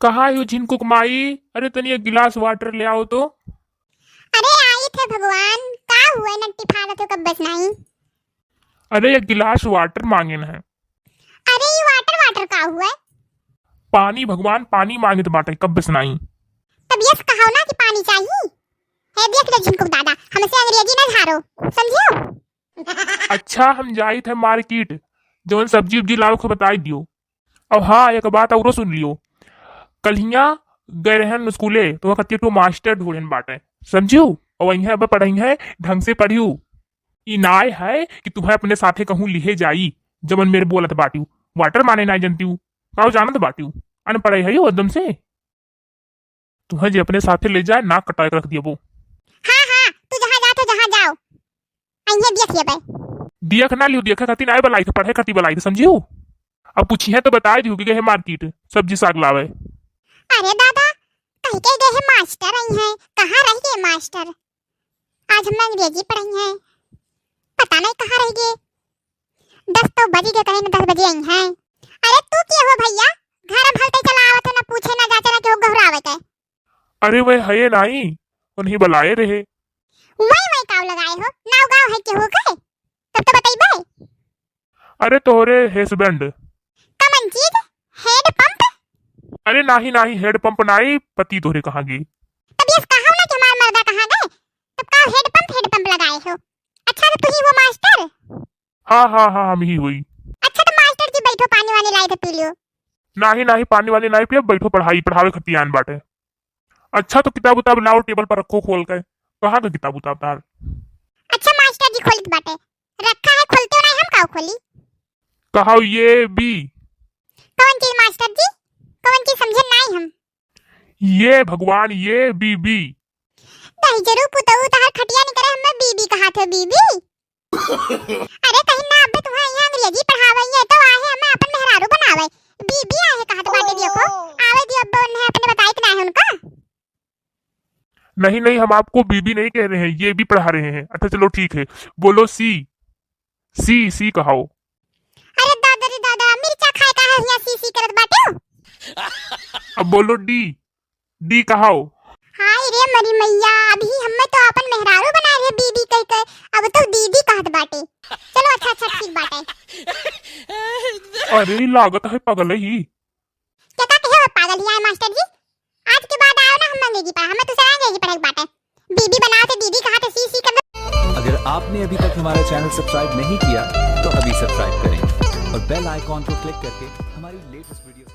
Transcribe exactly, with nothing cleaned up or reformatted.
कहाँ हो झिनकुक माई? अरे तनी एक गिलास water ले आओ तो। अरे आई थे भगवान, का हुआ नट्टी फाड़त हो कब बस नाई? अरे एक गिलास water मांगेन है। अरे ये water, water का हुआ? पानी भगवान, पानी मांगत बाटे कब बस नाई। तब यस कहो ना कि पानी चाहिए। हे देख ले झिनकुक दादा, हमसे अंग्रेजी न झारो, समझियो? अच्छा हम जाइत है market, जौन सब्जी उब्जी लावे को बताई दियो। अब हाँ, एक बात औरो सुन लियो। कल्हिया गए रहन स्कूले, तो वहाँ कत्ती तो मास्टर ढूंढन बाटे, समझियो? और वहीं अब पढ़ाई है, ढंग से पढ़ियो। ई नाय है कि तुम्हें अपने साथे कहूँ लिहे जाई, जबन मेरे बोलत बाटियो। Water माने नाय जनतियो, काउ जानत बाटियो? अनपढ़ है यो एकदम से। तुम्हें जे अपने साथे ले जाए, नाक कटाए के रख दियबो। हाँ, हाँ, तू जहाँ जात हो, जहाँ जाओ। अइहे दियख लेबै। दियख ना लियो, दियख खातिर नाय बलाई थे, पढ़े खातिर बलाई थे, समझियो? अब पूछी है तो बताई दियो कि गए market सब्जी साग लावे। अरे दादा, कहीं के गए हैं मास्टर आई हैं, कहाँ रह गए मास्टर? आज हम अंग्रेजी पढ़ाई हैं, पता नहीं कहाँ रह गए। दस तो बज गए, कहीं न दस बजे आई हैं। अरे तू के हो भैया, घर हम हलते चला आवत हो, ना पूछे ना जाचे ना केहू गहुरावे के। अरे वह है नाई, उन्हीं बलाए रहे। वही वही काव लगाए हो, नाव गाव है केहू के, तब तो बतइबे। अरे तोहरे husband। कमन चीज? Head pump? अरे नाही नाही, head pump नाही, पति तोहरे कहाँ गे। तब यस कहो ना कि हमार मर्दा कहाँ गए, तब का head pump, head pump लगाए हो? अच्छा तो तू ही वो मास्टर? हाँ हाँ हाँ, हम ही हुई। अच्छा तो मास्टर जी बैठो, पानी वानी लाई थे पी लियो। नाही नाही, पानी वानी नाही पियब, बैठो, पढ़ाई पढ़ावे खतियान बाटे। अच्छा तो किताब उताब लाओ, table पर रखो खोल के। कहाँ का किताब उताब तार? अच्छा मास्टर जी खोलित बाटे, रखा है, खोलते हो नहीं, हम काउ खोली? कहाओ ये बी। कौन चीज मास्टर जी, कौन चीज समझे नहीं हम? ये भगवान, ये बी बी। दही जरूर पुतऊ तहार खटिया निकरे, हमें बी बी कहा थे, बी बी। अरे कहीं ना अबे तुम्हें यहाँ अंग्रेजी पढ़ावे, ये तो आए हमें अपन मेहरारू बनावे। बी बी आए कहा तो बाटे, देखो आवे दियो, अब उन्हें अपने बताइत ना है उनका। नहीं नहीं, हम आपको बी बी नहीं कह रहे हैं, ये बी पढ़ा रहे हैं। अच्छा चलो ठीक है, बोलो सी। सी, सी कहाओ। अरे दादा रे दादा, मिर्चा खाए का है हिया सी सी करत बाटे? अब बोलो डी, डी कहाओ। हाय रे मरी मैया, अभी हमें तो अपन मेहरारू बना रहे बी बी कह के, अब तो दीदी कहत बाटे। चलो अच्छा अच्छा ठीक बाटे। अरे लागत है पागल ही। क्या का कहे हो पागल ही आए मास्टर जी? आज के बाद आओ ना हम अंग्रेजी पढ़ा, हमें दूसरा अंग्रेजी पढ़े के बाटे। बी बी बनाओ थे दीदी कहा थे सी सी कर दो। अगर आपने अभी तक हमारा channel subscribe नहीं किया तो अभी subscribe करें और bell icon को click करके हमारी latest video